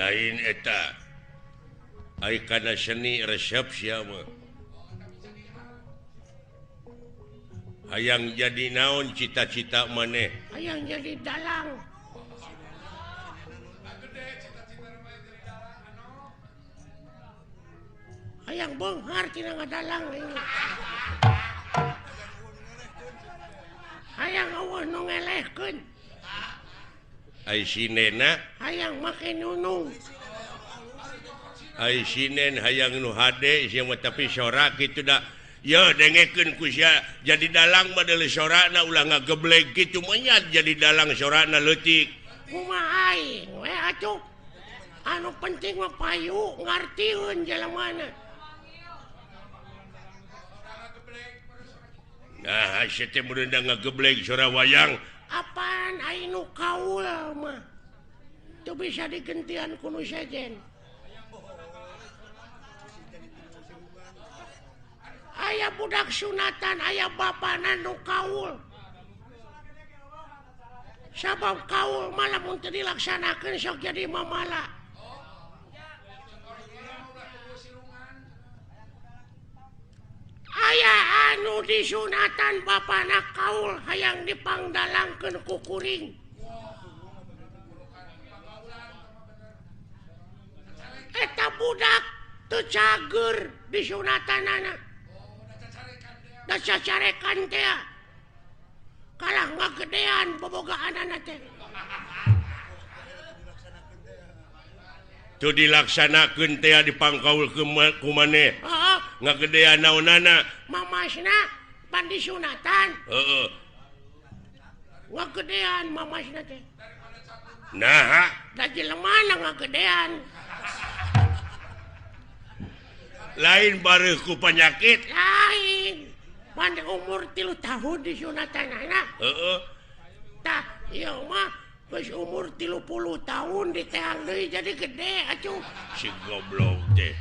Lain eta. Ai kana seni resep sia mah. Hayang jadi naon cita-cita maneh? Hayang jadi dalang. Hayang beunghar tina ngadalang aing. Hayang eueuh nu ngelehkeun. Ai sinena hayang make nunung. Ai sinen hayang nu hade sia mah tapi sorak kitu da. Ye dengekeun ku sia jadi dalang mah deuleu sorana ulah ngageblek kitu menyat jadi dalang sorana leutik. Kumaha aing we atuh. Anu penting mah payu ngartieun jelemana. Nah, sia teh meureun da ngageblek sora wayang. Apaan aing nu kaul mah teu bisa digentian ku nu sejen. Aya budak sunatan, aya bapana nu kaul. Sabab kaul mah lamun teu dilaksanakeun sok jadi mamala. Aya anu disunatan bapana kaul hayang dipangdalangkeun ku kuring. Eta budak teu cager disunatanana. Da cacarekan teh kalah ngagedean bobogaanana teh. Teu dilaksanakeun teh dipangkaul ku maneh. Heeh. Ngagedean naonana? Mamasna pan disunatan. Heeh. Ngagedean mamasna teh. Naha? Da jelemana ngagedean. Lain bareuh ku panyakit. Lain. Pan umur 3 tahun disunatanana. Heeh. Tah, ieu mah geus umur 30 tahun diteang deui jadi gede atuh. Si goblok teh.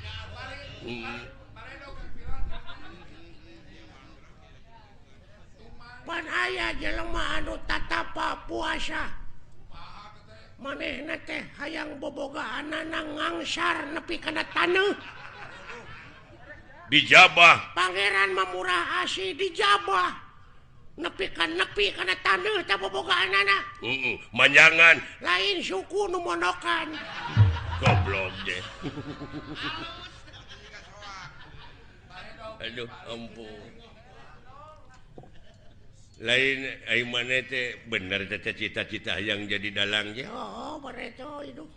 Pan aya jelema anu tatapa puasa. Manehna teh hayang bobogaanana ngangsar nepi kana taneuh. Dijabah. Pangeran mah murah asih dijabah. Nepi ka nepi kana taneuh teh bobogaanana. Heeh, manjangan. Lain suku nu mondokan. Goblok deh. Aduh, ampun. Lain ai maneh teh bener teh cita-cita hayang jadi dalang ge. Oh, bareto hidup.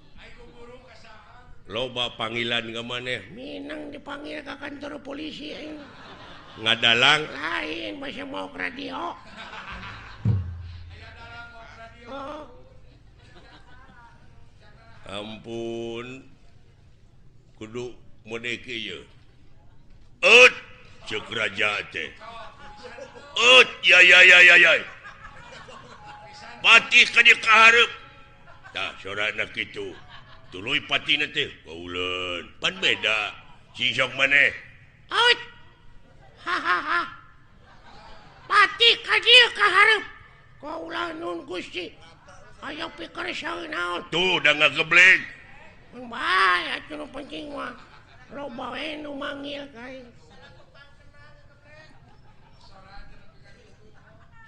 Loba panggilan ka maneh. Minang dipanggil ka kantor polisi aing. Ngadalang? Lain, masih mau ke radio. Oh. Ampun. Kudu mode kieu. Eut ceuk raja teh. Eut ya ya ya ya ya. Patih ka dieu ka hareup. Tah sorana kitu. Tuluy patina teh kauleun. Pan beda. Cing sok maneh. Eut. Ha ha ha. Patih ka dieu ka hareup. Kaula nun Gusti. Aya pikir saeun naon. Tuh da ngageblek. Mun bae atuh nu penting mah. Loba we nu manggil ka aing.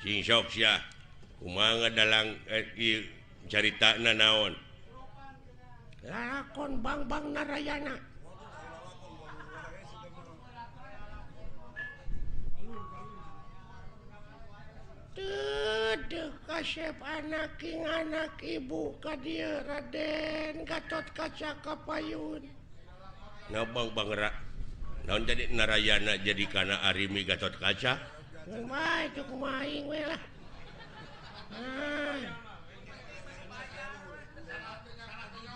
Sing sok sia. Kumaha dalang ieu caritana naon? Lakon Bang-Bang Narayana. Teu kasep anak king anak ibu ka dieu Raden Gatot Kaca Kapayun. Ngabang Bang naon jadi Narayana jadi kana Arimi Gatot Kaca? Kumaha itu kumaha aing we lah. Ah.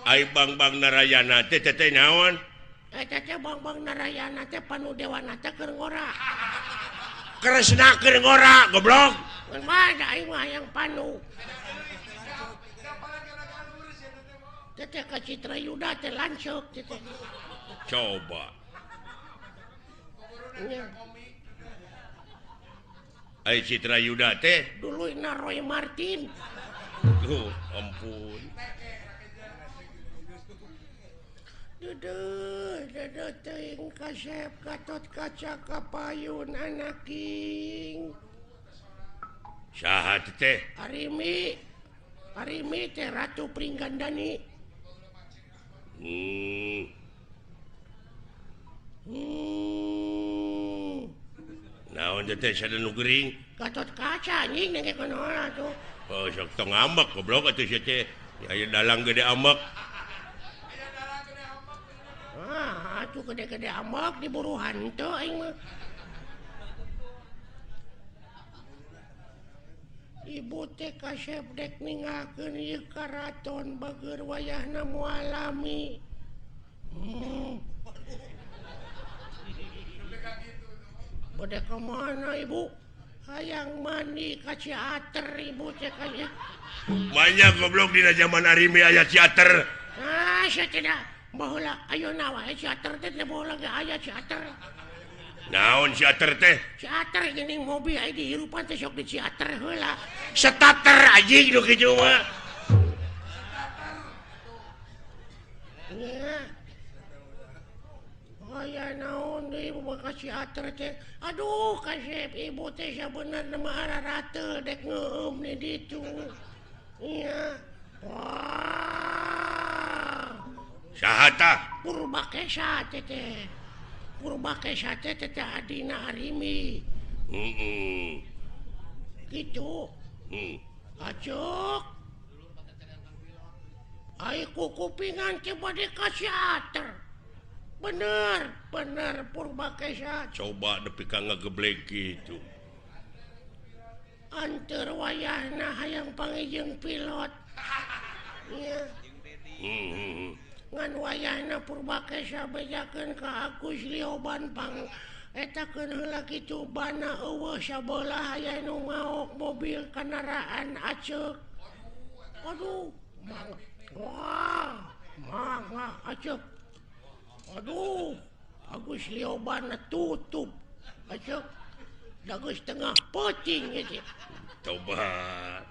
Ai Bang-Bang Narayana teh teh naon? Eta teh Bang-Bang Narayana teh panu dewana teh keur ngora. Kresna keur ngora, goblok. Kumaha da aing mah hayang panu. Teh teh ka Citra Yuda teh lanceuk teh. Coba. Ai Citra Yuda teh duluyna Roy Martin. Tuh, ampun. Duduh, duduh teuing kasep Gatot Kaca kapayun anaking. Saha teh? Arimi. Arimi teh Ratu Pringgandani. Naon teh sada nu gering? Gatot Kaca anjing nengkeun heula tuh. Oh, sok tong ambek goblok atuh sia teh. Aya dalang gede ambek. Ah, atuh gede-gede ambek diburu hantu aing mah. Ibu teh kasep dek ninggalkeun ieu karaton bageur wayahna moal lami. Bade ka mana ibu? Hayang mandi ka Ciater ibu teh kaya. Banyak goblok dina zaman Arimi aya Ciater. Ah, sia tidak. Baheula ayeuna wae Ciater teh teu baheula ge aya Ciater. Naon Ciater teh? Ciater geuning mobil aya dihirupan teh sok di Ciater heula. Setater anjing nu kitu mah. Nya. Aya naon deui ibu mah ka Ciater teh. Aduh kasep ibu teh sabenerna mah ararateul dek ngeueum di ditu. Nya. Wah. Saha tah? Purbakesa teh teh. Purbakesa teh teh adina Arimi. Heeh. Kitu. Acuk. Ai kukupingan teh bade ka Ciater. Bener, bener Purbakesa. Coba nepi ka ngageblek kitu. Anteur wayahna hayang panggih pilot. Nya. Ngan wayahna Purbakesa bejakeun ka Agus Lioban pang etakeun heula kitu bana eueuh sabelah aya nu maok mobil kendaraan aceuk. Aduh, mang. Wah, mangga aceuk. Aduh, Agus Lioban tutup. Aceuk. Dagus tengah peuting ieu. Tobat.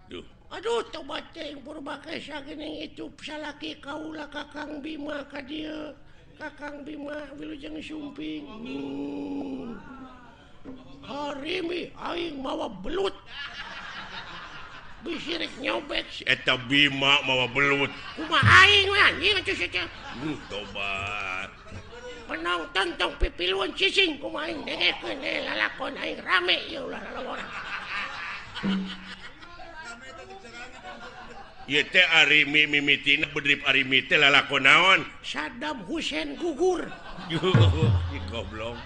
Duh. Aduh, tobat teh Purbakesa geuning itu salaki kaula Kakang Bima ka dieu. Kakang Bima wilujeng sumping. Harimi aing mawa belut. Bisi rek nyobek si eta Bima mawa belut. Kumaha aing we anjing atuh sia teh. Tobat. Penonton tong pipiluan cicing kumaha aing dengekeun lalakon aing rame ieu ulah lalawora. Ieu teh Arimi mimitina bedrip Arimi teh lalakon naon? Saddam Hussein gugur. Goblok.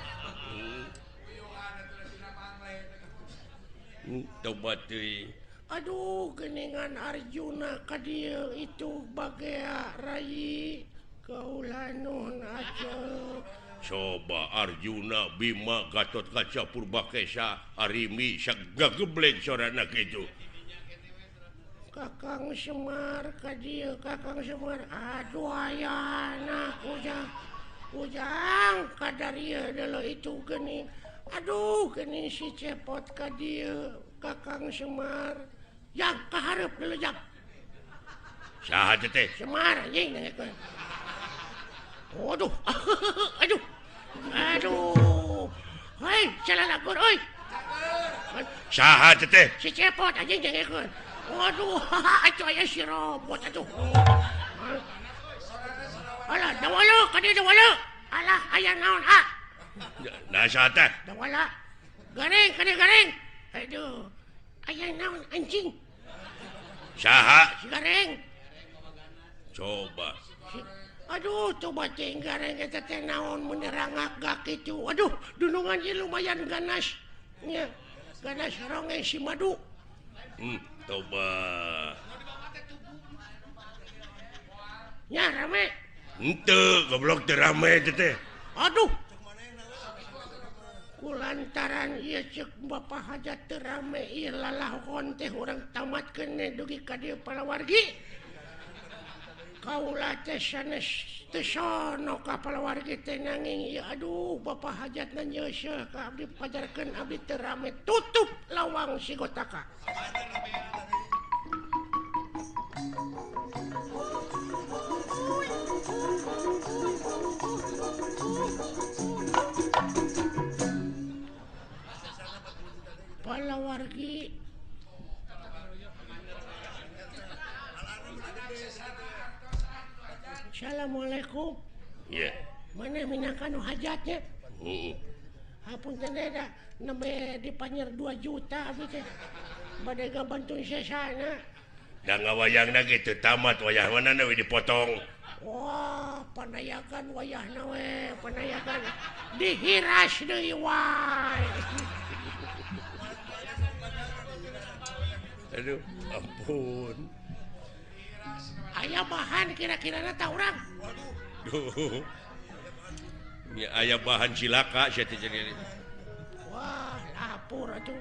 Tobat teuing. Aduh, geningan Arjuna ka dieu itu bagea rai kaula nuhun aceuk. Coba Arjuna, Bima, Gatot Kaca, Purbakesa, Arimi sagageblek sorana kitu. Kakang Semar ka dieu, Kakang Semar. Aduh ayana ujang. Ujang kadarieu deuleu itu geuning. Aduh geuning si Cepot ka dieu, Kakang Semar. Jang kahareup deuleu jang. Saha teh? Semar anjing dengekeun. Waduh. Aduh. Aduh. Hei, salah lakur euy. Saha teh? Si Cepot anjing dengekeun. Waduh, atuh aya si robot atuh. Alah, dawala ka dieu dawala. Alah, aya naon ah? Nah, saha teh? Dawala. Gareng, ka dieu gareng. Aduh. Aya naon anjing? Saha? Si gareng. Coba. Aduh, coba teh gareng eta teh naon menerangak gak kitu. Aduh, dunungan ieu lumayan ganas. Nya, ganas ronge si madu. Coba. Nya rame. Henteu, goblok teh rame teh teh. Aduh. Kulantaran ieu ceuk Bapak Hajat teu rame ieu lalahon teh urang tamatkeun dugi ka dieu palawargi. Kaula teh sanes teu sono ka palawargi teh nanging ieu aduh Bapak Hajatna nyeuseuh ka abdi pajarkeun abdi teu rame tutup lawang sigotaka. maneh minangka nu hajatnya. Heeh. Hapunten da nembe dipanyer 2 juta abdi teh. Bade ngabantu sesana. Da ngawayangna ge teu tamat wayah mana we dipotong. Wah, panayakan wayahna we, panayakan dihiras deui wae. Aduh, ampun. Aya bahan kira-kirana ta urang. Waduh. Nya aya bahan cilaka sia teh jadi. Wah, lapor atuh.